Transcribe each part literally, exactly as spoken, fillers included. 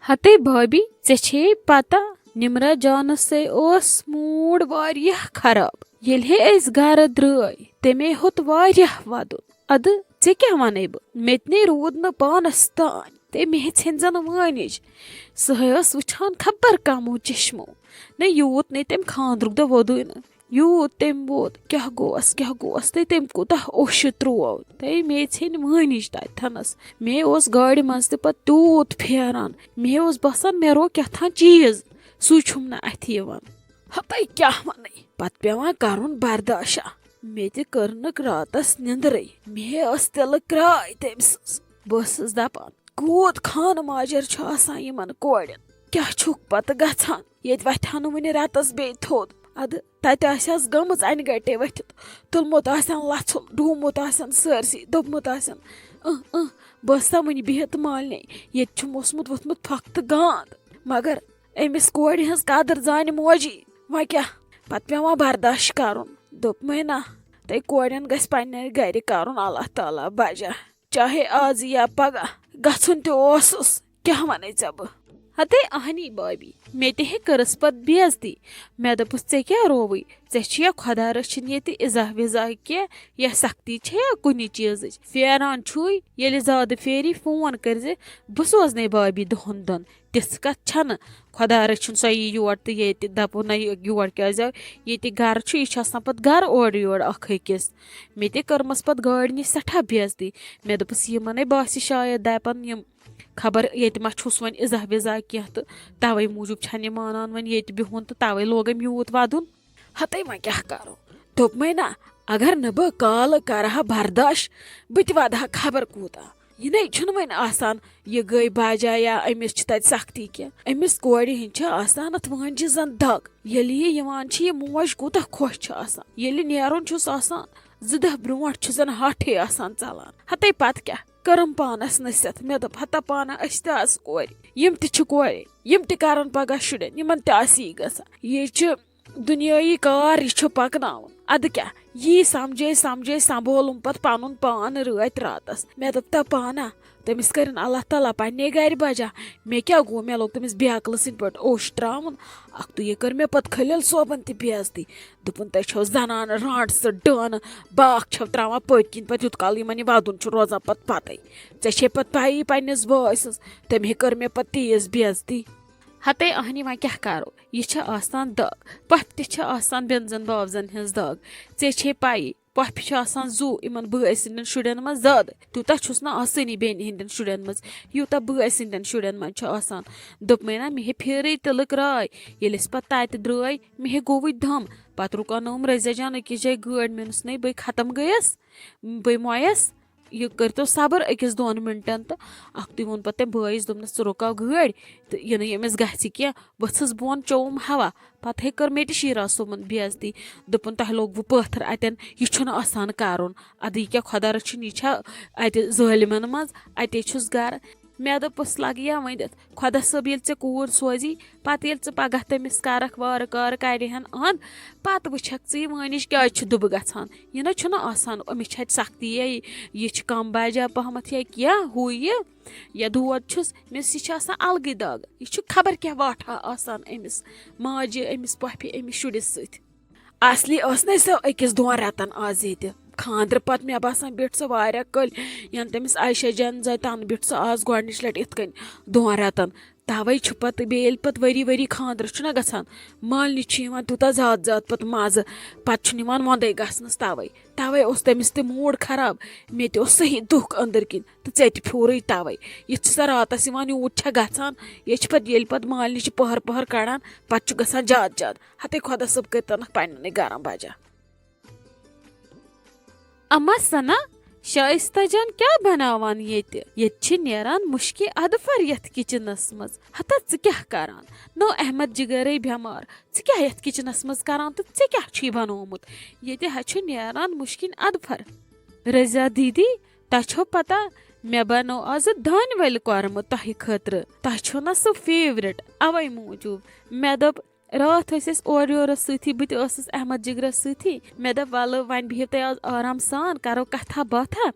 ہتے بھابی، ژےٚ چھے پتہ، نمرہ جانس سے اوس موڈ واریاہ خراب۔ ییٚلہِ ہے أسۍ گرٕ درٛاے، تٔمۍ ہوٚت واریاہ ودُن۔ ادٕ ژےٚ کیٛاہ ونے بہٕ؟ مےٚ تہِ نے روٗد نہٕ پانس تام۔ تٔمۍ ہیٚژ ہن زن وٲنِج۔ سۄ ہے ٲس وٕچھان خبر کمو چشمو۔ نہ یوٗت نے تٔمۍ خانٛدرُک دۄہ ووٚدُے نہٕ۔ یوٗت تٔمۍ ووت، کیٛاہ گوس، کیٛاہ گوس، تہٕ تٔمۍ کوٗتاہ اوٚش ترٛوو۔ تہٕ مے ژھیٚنۍ وٲنِج تَتہِ تھَنَس۔ مے اوس گاڑِ منٛز تہِ پَتہٕ تیوٗت پھیران۔ مے اوس باسان، مےٚ روو کیٛاہ تھام چیٖز۔ سُے چھُم نہٕ اَتھِ یِوان۔ ہَتَے کیٛاہ وَنَے، پَتہٕ پٮ۪وان کَرُن برداشا۔ مے تہِ کٔر نہٕ راتَس نِندرٕے۔ مے ٲس تِلہٕ کرٛاے تٔمۍ سٕنٛز۔ بہٕ ٲسٕس دَپان، کوٗت خانہٕ ماجر چھُ آسان یِمَن کورٮ۪ن۔ کیٛاہ چھُکھ پَتہٕ گژھان؟ ییٚتہِ وَتھِ ہا نہٕ وٕنہِ رٮ۪تَس بیٚیہِ تھوٚد۔ اَدٕ تَتہِ آسہِ ہَس گٔمٕژ اَنہِ گَٹے ؤتھِتھ۔ تُلمُت آسٮ۪ن لَژھُل، ڈوٗمُت آسٮ۪ن سٲرسٕے، دوٚپمُت آسٮ۪ن، اۭں، اۭں، بہٕ ٲسسا وٕنہِ بِہِتھ مالنہِ، ییٚتہِ چھُم اوسمُت ووٚتھمُت پھۄکھ تہٕ گانٛد۔ مگر أمِس کورِ ہٕنٛز قدٕر زانہِ موجی۔ وۄنۍ کیٛاہ؟ پَتہٕ پٮ۪وان برداش کَرُن۔ دوٚپمَے نہ، تۄہہِ کورٮ۪ن گژھِ پنٛنہِ گَرِ کَرُن اللہ تعالیٰ بجا۔ چاہے آز یا پگاہ گژھُن تہِ اوسُس، کیٛاہ وَنے ژےٚ بہٕ؟ ہتے اہنی بابی، مےٚ تہِ ہے کٔرٕس پتہٕ بے عزتی۔ مےٚ دوٚپُس، "ژےٚ کیٛاہ رووُے؟ ژےٚ چھِیا خۄدا رٔچھِنۍ ییٚتہِ اِزاہ وِزاہ کینٛہہ؟ یا سختی چھےٚ یا کُنہِ چیٖزٕچ؟ پھیران چھُے، ییٚلہِ زیادٕ پھیری فون کٔرزِ، بہٕ سوزنے بابی دۄہن دۄن۔ تِژھ کتھ چھنہٕ۔ خۄدا رٔچھِنۍ سۄ یی یور تہٕ ییٚتہِ دپو نہ یہِ یور کیٛازِ آو؟ ییٚتہِ گرٕ چھُ، یہِ چھُ آسان پتہٕ گرٕ اورٕ یورٕ اکھ أکِس۔" مےٚ تہِ کٔرمَس پتہٕ گٲڑۍ نِش سٮ۪ٹھاہ بے عزتی۔ مےٚ دوٚپُس، یِمنے باسہِ شاید دپن یِم خبر ییٚتہِ ما چھُس وۄنۍ اِزاہ وِزاہ کینٛہہ تہٕ توے موٗجوٗب چھَنہٕ یہِ مانان وۄنۍ ییٚتہِ بِہُن تہٕ توے لوگَم یوٗت وَدُن۔ ہَتَے وۄنۍ کیٛاہ کَرو؟ دوٚپمَے نہ، اگر نہٕ بہٕ کالہٕ کَرٕ ہا برداش، بہٕ تہِ وَدٕ ہا خبر کوٗتاہ۔ یہِ نے چھُنہٕ وۄنۍ آسان، یہِ گٔے باجا یا أمِس چھِ تَتہِ سختی کینٛہہ۔ أمِس کورِ ہِنٛدۍ چھِ آسان اَتھ وٲنجہِ زَن دَگ۔ ییٚلہِ یہِ یِوان چھِ، یہِ موج کوٗتاہ خۄش چھِ آسان۔ ییٚلہِ نیرُن چھُس آسان، زٕ دۄہ برونٛٹھ چھُ زَن ہَٹھٕے آسان ژَلان۔ ہَتَے پَتہٕ کیٛاہ؟ کٔرٕم پانس نصیحت۔ مےٚ دوٚپ، ہتا پانہ أسۍ تہِ آسہٕ کورِ، یِم تہِ چھِ کورِ، یِم تہِ کرن پگاہ شُرٮ۪ن، یِمن تہِ آسہِ یی گژھان۔ یہِ چھِ دُنیٲیی کار، یہِ چھُ پکناوُن۔ ادٕ کیٛاہ، یی سمجھے سمجھے سنبھولُم پتہٕ پنُن پان رٲتۍ راتس۔ مےٚ دوٚپ، تا پانہ، تٔمِس کٔرِن اللہ تعالیٰ پننے گرِ بجا۔ مےٚ کیٛاہ گوٚو، مےٚ لوٚگ تٔمِس بیکلہٕ سٕنٛدۍ پٲٹھۍ اوٚش ترٛاوُن۔ اکھتُے یہِ کٔر مےٚ پتہٕ خلیل صٲبن تہِ بے عزتی۔ دوٚپُن، "تۄہہِ چھو زنانہٕ رانٛٹہٕ سۭتۍ ڈٲنہٕ باکھ چھو ترٛاوان پٔتۍ کِنۍ پتہٕ، یوٗت کال یِمن یہِ ودُن چھُ روزان پتہٕ پتے۔ ژےٚ چھے پتہٕ پَیی پننِس بٲے سٕنٛز، تٔمۍ ہے کٔر مےٚ پتہٕ تیز بے عزتی۔" ہتے اہنی، وۄنۍ کیٛاہ کرو؟ یہِ چھِ آسان دَگ، پۄپھِ تہِ چھِ آسان بٮ۪نزن باوزن ہٕنٛز دَگ۔ ژےٚ چھے پَیی، پۄپھِ چھِ آسان زُو یِمن بٲے سٕنٛدٮ۪ن شُرٮ۪ن منٛز زیادٕ۔ تیوٗتاہ چھُس نہٕ آسٲنی بیٚنہِ ہٕنٛدٮ۪ن شُرٮ۪ن منٛز، یوٗتاہ بٲے سٕنٛدٮ۪ن شُرٮ۪ن منٛز چھُ آسان۔ دوٚپمَے نا، مےٚ ہے پھیرے تِلہٕ راے۔ ییٚلہِ أسۍ پتہٕ تَتہِ درٛاے، مےٚ ہے گوٚوُے دم۔ پتہٕ رُکاونٲوٕم رضیہ جان أکِس جایہِ گٲڑۍ، مےٚ نُس نے بٔے ختم گٔیَس، بٔے مۄیَس۔ یہِ کٔرۍتو صبر أکِس دۄن مِنٹَن تہٕ اَکھتُے ووٚن پَتہٕ تٔمۍ بٲیِس، دوٚپنَس، "ژٕ رُکاو گٲڑۍ تہٕ یہِ نہٕ ییٚمِس گژھِ کینٛہہ۔" ؤژھٕس بۄن، چووُم ہوا۔ پَتہٕ ہے کٔر مےٚ تہِ شیٖرا صٲبُن بے عزتی۔ دوٚپُن، "تۄہہِ لوگوُ پٲتھٕر اَتٮ۪ن، یہِ چھُنہٕ آسان کَرُن۔ اَدٕ یہِ کیٛاہ خۄدا رٔچھِنۍ، یہِ چھا اَتہِ ظٲلمَن منٛز؟ اَتے چھُس گَرٕ۔" مےٚ دوٚپُس، لَگہِ یا ؤنِتھ، خۄدا صٲب ییٚلہِ ژےٚ کوٗر سوزی، پتہٕ ییٚلہِ ژٕ پگاہ تٔمِس کرکھ وارٕ کارٕ کرِہن اند، پتہٕ وٕچھکھ ژٕ یہِ وٲنِج کیازِ چھِ دُبہٕ گژھان۔ یہِ نہ چھُنہٕ آسان، أمِس چھِ اَتہِ سختی، یہِ چھِ کم باجا پہمتھ یا کینٛہہ ہُہ یہِ، یا دود چھُس، أمِس یہِ چھِ آسان الگٕے دگ۔ یہِ چھُ خبر کیٛاہ واٹھا آسان أمِس ماجہِ، أمِس پۄپھِ، أمِس شُرِس سۭتۍ۔ اصلی ٲس نہٕ سۄ أکِس دۄن رٮ۪تن آز ییٚتہِ۔ خانٛدرٕ پتہٕ مےٚ باسان بیٖٹھ سۄ واریاہ کٔلۍ، ینہٕ تٔمِس عایشہ جان زاے تنہٕ بیٖٹھ سۄ آز گۄڈٕنِچ لٹہِ یِتھ کٔنۍ دۄن رٮ۪تن۔ توے چھُ پتہٕ بیٚیہِ ییٚلہِ پتہٕ ؤری ؤری خانٛدرس چھُنہ گژھان، مالنہِ چھُ یِوان تیوٗتاہ زیادٕ زیادٕ پتہٕ مزٕ، پتہٕ چھُنہٕ یِوان وۄندے گژھنس۔ توے، توے اوس تٔمِس تہِ موٗڈ خراب، مےٚ تہِ اوس صحیح دُکھ أنٛدٕرۍ کِنۍ۔ تہٕ ژےٚ تہِ پھیورٕے توے۔ یِتھ چھِ سۄ راتس یِوان، یوٗت چھےٚ گژھان۔ یہِ چھِ پتہٕ، ییٚلہِ پتہٕ مالنہِ چھِ پٔہر پٔہر کڑان، پتہٕ چھُ گژھان زیادٕ زیادٕ۔ ہتے خۄدا صٲب کٔرتنکھ پننٮ۪نٕے گرم بجا۔ اما ثنا، شائستہ جان کیٛاہ بناوان ییٚتہِ؟ ییٚتہِ چھِ نیران مُشکہِ اَدفر یَتھ کچنس منٛز۔ ہتا ژٕ کیٛاہ کران؟ نو احمد جگرے بٮ۪مار، ژٕ کیٛاہ یَتھ کچنس منٛز کران تہٕ ژےٚ کیٛاہ چھُے بنوومُت؟ ییٚتہِ حظ چھُ نیران مُشکِن اَدفر۔ رضیہ دیدی، تۄہہِ چھو پتہ، مےٚ بنوو آزٕ دانہِ ول کۄرمہٕ تۄہہِ خٲطرٕ۔ تۄہہِ چھو نہ سُہ favourite، اوے موٗجوٗب۔ مےٚ دوٚپ، راتھ ٲسۍ أسۍ اورٕ یورس سۭتی، بہٕ تہِ ٲسٕس احمد جگرس سۭتی۔ مےٚ دوٚپ، ولہٕ وۄنۍ بِہِو تُہۍ آز آرام سان، کرو کتھا باتھا،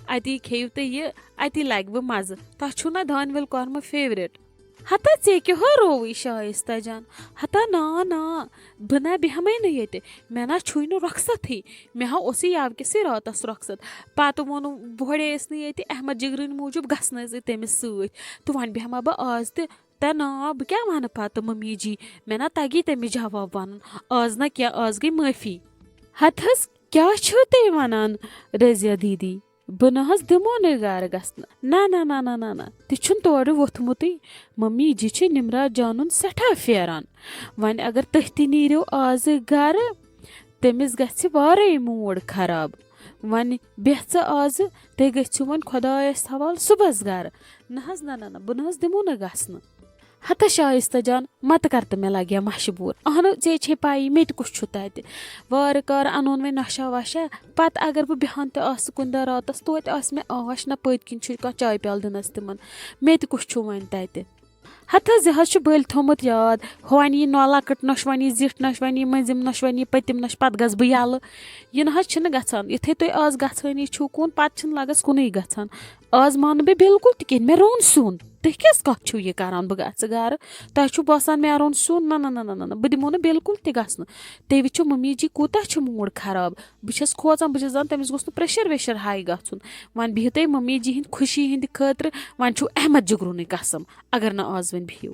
اتی کھیٚیِو تُہۍ یہِ، اتی لگہِ وٕ مزٕ۔ تۄہہِ چھُو نہ دانہِ ول کۄرمہٕ favourite؟ ہتا ژےٚ کیٛاہ ہو رووٕے شایستہ جان؟ ہتا نا نا، بہٕ نا بیٚہمَے نہٕ ییٚتہِ۔ مےٚ نا چھُے نہٕ رۄخصتھٕے۔ مےٚ ہا اوسُے یَوٕ کِسٕے راتَس رۄخصت۔ پَتہٕ ووٚنُم، بہٕ ہۄڑییَس نہٕ ییٚتہِ احمد جِگرٕنۍ موٗجوٗب گژھنَے زِ تٔمِس سۭتۍ۔ تہٕ وۄنۍ بیٚہمہ بہٕ آز تہِ۔ تہ نا، بہٕ کیٛاہ وَنہٕ پَتہٕ مٔمی جی؟ مےٚ نا تَگی تٔمِس جواب وَنُن۔ آز نہ کینٛہہ، آز گٔے معٲفی۔ ہتہٕ حظ، کیٛاہ چھِو تُہۍ وَنان رضیہ دیٖدی؟ بہٕ نہ حظ دِمو نہٕ گرٕ گژھنہٕ۔ نہ، نہ، نہ، نہ، نہ، نہ۔ تہِ چھُنہٕ تورٕ ووٚتھمُتٕے۔ مٔمی جی چھِ نِمرا جانُن سٮ۪ٹھاہ پھیران۔ وۄنۍ اگر تُہۍ تہِ نیٖرِو آزٕ گرٕ، تٔمِس گژھِ وارَے موٗڈ خراب۔ وۄنۍ بیٚہہ ژٕ آزٕ، تُہۍ گٔژھِو وۄنۍ خۄدایَس حوالہٕ صُبحَس گرٕ۔ نہ حظ، نہ، نہ، نہ، بہٕ نہ حظ دِمو نہٕ گژھنہٕ۔ ہتہ شایستہ جان، مہ تہٕ کر تہٕ مےٚ لگیا مشہِ بوٗر۔ اہنو، ژےٚ چھے پَیی مےٚ تہِ کُس چھُ تتہِ۔ وارٕ کارٕ انون وۄنۍ نۄشہ وۄشہ۔ پتہٕ اگر بہٕ بیہان تہِ آسہٕ کُنہِ دۄہ راتس، توتہِ آسہِ مےٚ آش نہ پٔتۍ کِنۍ چھُ کانٛہہ چایہِ پیالہٕ دِنس تِمن۔ مےٚ تہِ کُس چھُ وۄنۍ تتہِ۔ ہتہٕ حظ، یہِ حظ چھُ بٔلۍ تھوٚمُت یاد۔ ہۄنۍ یی نۄ لۄکٕٹ نۄش، وۄنۍ یی زِٹھ نۄش، وۄنۍ یی مٔنٛزِم نۄش، وۄنۍ یی پٔتِم نۄش، پتہٕ گژھٕ بہٕ یَلہٕ۔ یہِ نہ حظ چھُنہٕ گژھان۔ یُتھُے تُہۍ آز گژھٲنی چھُو کُن، پتہٕ چھِنہٕ لگس کُنُے گژھان۔ آز مانہٕ بہٕ بالکل تہِ کِہیٖنۍ، مےٚ روٚن سیُن۔ تُہۍ کیٛاہ کتھ چھِو یہِ کران؟ بہٕ گژھٕ گرٕ، تۄہہِ چھُو باسان مےٚ روٚن سیُن؟ نہ، نہ، نہ، نہ، نہ، نہ، بہٕ دِمو نہٕ بالکل تہِ گژھنہٕ۔ تُہۍ وٕچھِو مٔمی جی کوٗتاہ چھُ موٗڈ خراب۔ بہٕ چھَس کھوژان، بہٕ چھَس دَپان تٔمِس گوٚژھ نہٕ pressure ویشر high گژھُن۔ وۄنۍ بِہِو تُہۍ مٔمی جی ہِنٛدِ خوشی ہِنٛدِ خٲطرٕ، وۄنۍ چھُو احمد جُگرُنٕے قسم، اگر نہٕ آز وۄنۍ بِہِو۔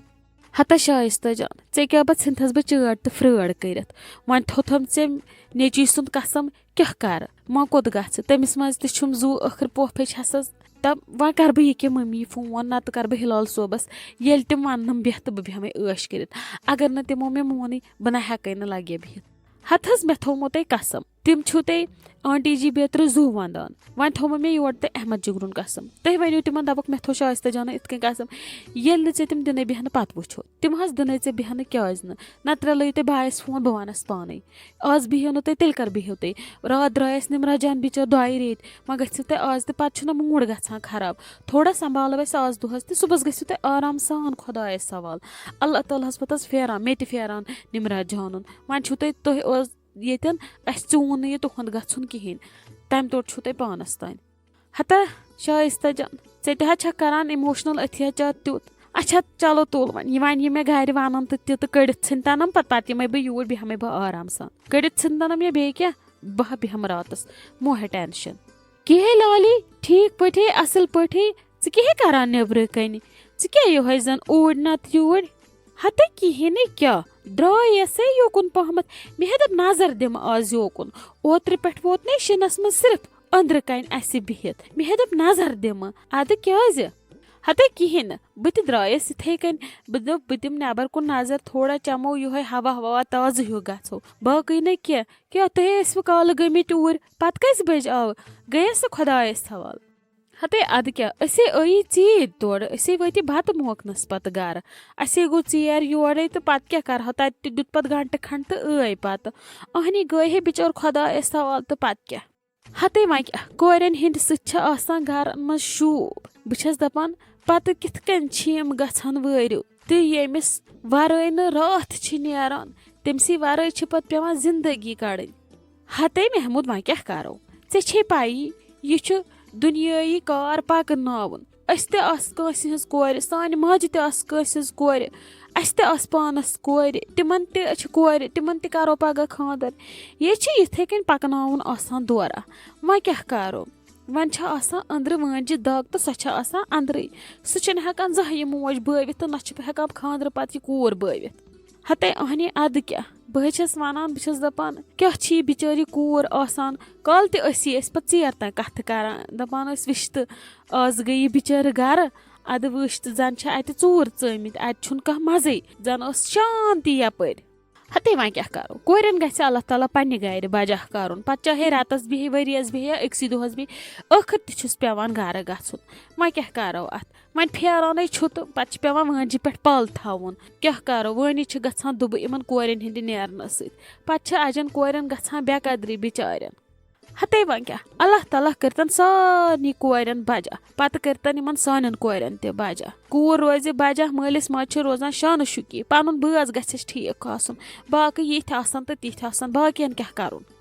ہتا شایستہ جان، ژےٚ کیٛاہ بہٕ ژھٕنتھَس بہٕ چٲٹ تہٕ فرٛٲڑ کٔرِتھ؟ وۄنۍ تھوٚتھَم ژےٚ نیٚچی سُنٛد قسم، کیٛاہ کَرٕ؟ وۄنۍ کوٚت گژھِ؟ تٔمِس منٛز تہِ چھُم زُو ٲخٕر پوپھے چھَسَس۔ تہٕ وۄنۍ کَرٕ بہٕ یہِ کہِ مٔمی فون، نَتہٕ کَرٕ بہٕ ہِلال صٲبَس۔ ییٚلہِ تِم وَننَم بیٚہہ تہٕ بہٕ بیٚہمَے عٲش کٔرِتھ۔ اگر نہٕ تِمو مےٚ مونُے، بہٕ نہ ہٮ۪کَے نہٕ لَگے بِہِتھ۔ ہَتہٕ حظ مےٚ تھوٚومو تۄہہِ قسم، تِم چھِو تُہۍ آنٹی جی بیترِ زُو وَنٛدان۔ وۄنۍ تھوٚومو مےٚ یورٕ تۄہہِ احمد جُگرُن قسم۔ تُہۍ ؤنِو تِمَن، دَپُکھ مےٚ تھوٚو شایستہ جانَن یِتھ کٔنۍ قسم، ییٚلہِ نہٕ ژےٚ تِم دِنَے بیٚہنہٕ پَتہٕ وٕچھو۔ تِم حظ دِنَے ژےٚ بیٚہنہٕ، کیٛازِ نہٕ؟ نَتہٕ رَلٲیِو تُہۍ بایَس فون، بہٕ وَنَس پانَے۔ آز بِہِو نہٕ تُہۍ، تیٚلہِ کَر بِہِو تُہۍ؟ راتھ درٛایَس نِمرا جان بِچٲر دۄیہِ ریٚتۍ، وۄنۍ گٔژھِو تُہۍ آز تہِ، پَتہٕ چھُنہ موٗڈ گژھان خراب۔ تھوڑا سنٛبھالو اَسہِ آز دۄہَس تہِ، صُبحَس گٔژھِو تُہۍ آرام سان خۄدایَس حوال۔ اللہ تعالیٰ ہَس پَتہٕ حظ پھیران، مےٚ تہِ پھیران نِمرا جانُن۔ وۄنۍ چھُو تۄہہِ، تۄہہِ اوس ییٚتٮ۪ن، اَسہِ ژیوٗن نہٕ یہِ تُہُنٛد گژھُن کِہیٖنۍ۔ تَمہِ توٚر چھُو تۄہہِ پانَس تام۔ ہتا شایستہ جان، ژےٚ تہِ حظ چھَکھ کران emotional أتھی حظ چا تیُتھ۔ اچھا چلو تُل وۄنۍ، یہِ وۄنۍ یہِ مےٚ گرِ وَنَن تہٕ تہِ تہٕ کٔڑِتھ ژھٕنۍ تَنَم پَتہٕ، پَتہٕ یِمَے بہٕ یوٗرۍ، بیٚہمَے بہٕ آرام سان۔ کٔڑِتھ ژھٕنۍ تَنَم یا بیٚیہِ کیٛاہ، بہٕ ہا بیٚہمہٕ راتَس، مو ہے tension۔ کِہے لالی، ٹھیٖک پٲٹھۍ، اَصٕل پٲٹھۍ، ژٕ کِہے کران نیٚبرٕ کَنہِ؟ ژٕ کیٛاہ یِہوٚے زَن اوٗرۍ نَتہٕ یوٗرۍ؟ ہَتہٕ کِہیٖنۍ نہٕ کیٛاہ، درٛایَسَے یوکُن پَہمَتھ۔ مےٚ ہے دوٚپ نظر دِمہٕ آز یوکُن۔ اوترٕ پٮ۪ٹھ ووت نے شِنَس منٛز صرف أنٛدرٕ کَنۍ اَسہِ بِہِتھ۔ مےٚ ہے دوٚپ نظر دِمہٕ۔ اَدٕ کیٛازِ؟ ہَتَے کِہیٖنۍ نہٕ۔ بہٕ تہِ درٛایَس یِتھَے کَنۍ۔ بہٕ دوٚپ بہٕ دِمہٕ نٮ۪بَر کُن نظر، تھوڑا چَمو یِہوٚے ہوا ووا، تازٕ ہیوٗ گژھو۔ باقٕے نہٕ کینٛہہ۔ کیٛاہ تُہۍ ٲسوٕ کالہٕ گٔمٕتۍ اوٗرۍ؟ پَتہٕ کٔژِ بَجہِ آوٕ؟ گٔیَس نہٕ خۄدایَس حوالہٕ۔ ہتے اَدٕ کیٛاہ، أسے ٲیی ژیٖرۍ تورٕ، أسے وٲتی بَتہٕ موقنَس پَتہٕ گَرٕ۔ اَسے گوٚو ژیر یورَے تہٕ پَتہٕ کیٛاہ کَرٕہو، تَتہِ تہِ دیُت پَتہٕ گھنٹہٕ کھنٛڈ تہٕ ٲے پَتہٕ۔ اَہنی گٔے ہے بِچٲر خۄدایَس حوالہٕ تہٕ پَتہٕ کیٛاہ۔ ہتے وۄنۍ کیٛاہ، کورٮ۪ن ہِنٛدِ سۭتۍ چھِ آسان گَرَن منٛز شوٗب۔ بہٕ چھَس دَپان، پَتہٕ کِتھ کٔنۍ چھِ یِم گژھان وٲرِو؟ تہٕ ییٚمِس وَرٲے نہٕ راتھ چھِ نیران، تٔمۍ سٕے وَرٲے چھِ پَتہٕ پٮ۪وان زِندگی کَڑٕنۍ۔ ہتے محمود، وۄنۍ کیٛاہ کَرو؟ ژےٚ چھے پَیی، یہِ چھُ دُنیٲیی کار پَکناوُن۔ أسۍ تہِ آسہٕ کٲنٛسہِ ہٕنٛز کورِ، سانہِ ماجہِ تہِ آسہٕ کٲنٛسہِ ہٕنٛز کورِ، اَسہِ تہِ آسہٕ پانَس کورِ، تِمَن تہِ چھِ کورِ، تِمَن تہِ کَرو پَگاہ خانٛدَر۔ یہِ چھِ یِتھَے کٔنۍ پَکناوُن آسان دورہ۔ وۄنۍ کیٛاہ کَرو؟ وۄنۍ چھےٚ آسان أنٛدرٕ وٲنٛجہِ دَگ تہٕ سۄ چھےٚ آسان اَنٛدرٕے۔ سُہ چھُنہٕ ہٮ۪کان زانٛہہ یہِ موج بٲوِتھ تہٕ نہ چھُ ہٮ۪کان خانٛدرٕ پَتہٕ یہِ کوٗر بٲوِتھ۔ ہتے اہنی اَدٕ کیٛاہ؟ بہٕ حظ چھَس وَنان، بہٕ چھَس دَپان، کیٛاہ چھِ یہِ بِچٲرۍ یہِ کوٗر آسان؟ کالہٕ تہِ ٲسی أسۍ پَتہٕ ژیر تام کَتھٕ کَران، دَپان ٲسۍ، وٕچھ تہٕ آز گٔے یہِ بِچٲرۍ گَرٕ، اَدٕ وٕچھ تہٕ زَن چھِ اَتہِ ژوٗر ژٲمٕتۍ، اَتہِ چھُنہٕ کانٛہہ مَزَے، زَن ٲس شانتی یَپٲرۍ۔ ہتے وۄنۍ کیٛاہ کَرو؟ کورٮ۪ن گژھِ اللہ تعالیٰ پنٛنہِ گَرِ بجا کَرُن، پَتہٕ چاہے رٮ۪تَس بیٚہہِ، ؤریَس بیٚہہِ یا أکسٕے دۄہَس بیٚہہِ، ٲخٕر تہِ چھُس پٮ۪وان گَرٕ گژھُن۔ وۄنۍ کیٛاہ کَرو اَتھ؟ وۄنۍ پھیرانٕے چھُ تہٕ پَتہٕ چھِ پٮ۪وان وٲنٛجہِ پٮ۪ٹھ پَل تھاوُن۔ کیٛاہ کَرو، وٲنی چھِ گژھان دُبہٕ یِمَن کورٮ۪ن ہِنٛدِ نیرنہٕ سۭتۍ۔ پَتہٕ چھِ اَجَن کورٮ۪ن گژھان بے قدری بِچارٮ۪ن۔ ہَتے وۄنۍ کیٛاہ، اللہ تعالیٰ کٔرتَن سارنٕے کورٮ۪ن بجا، پَتہٕ کٔرتَن یِمَن سانٮ۪ن کورٮ۪ن تہِ بجا۔ کوٗر روزِ بجا، مٲلِس ماجہِ چھِ روزان شانہٕ شُکی، پَنُن بٲژ گژھٮ۪س ٹھیٖک آسُن، باقٕے یِتھۍ آسَن تہٕ تِتھۍ آسَن، باقیَن کیٛاہ کَرُن؟